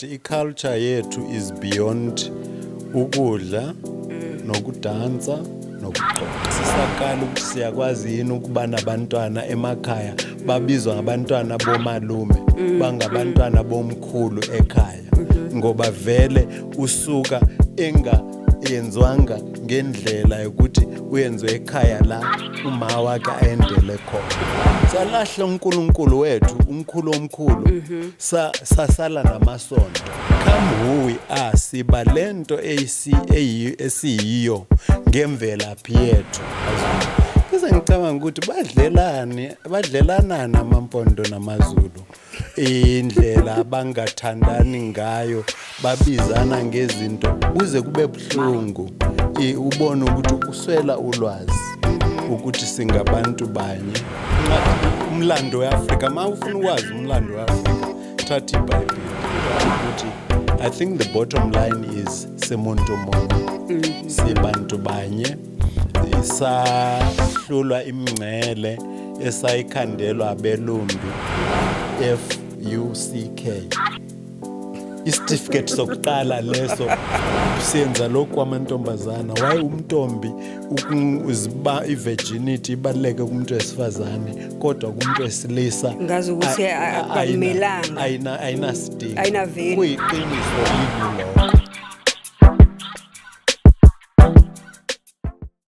I-culture yethu is beyond ukudla nokudansa nokugqoka. Sisaqala ukuthi siyakwazi yini ukuba nabantwana emakhaya babizwa ngabantwana bomalume, bangabantwana bomkhulu ekhaya, ngoba vele usuka engayenziwanga ngendlela yokuthi uyenziwe ekhaya la uma wakhe ayendele khona. Salahla uNkulunkulu wethu umkhulu omkhulu, sasala namasonto. Come who we are, siba lento esiyiyo ngemvelaphi yethu. Bese ngicabanga ukuthi badlelani, badlelana namaMpondo namaZulu, indlela abangathandani ngayo, babizana ngezinto kuze kube buhlungu. Ubone ukuthi uswela ulwazi ukuthi singabantu banye. Umlando weAfrika, uma ufuna ukwazi umlando weAfrika, thatha iBhayibheli. Ukuthi I think the bottom line is simuntu munye, sibantu banye, sahlulwa imingcele esayikhandelwa abelumbi. FUCK, isitifiketi sokuqala leso senza lokhu kwamantombazana. Why umntombi uziba i-virginity ibaluleke kumuntu wesifazane, kodwa kumuntu wesilisa Ngazi ukuthi akumelanga. Ayinasidingo. Ayina-value. Kuyiqiniso yini lokho?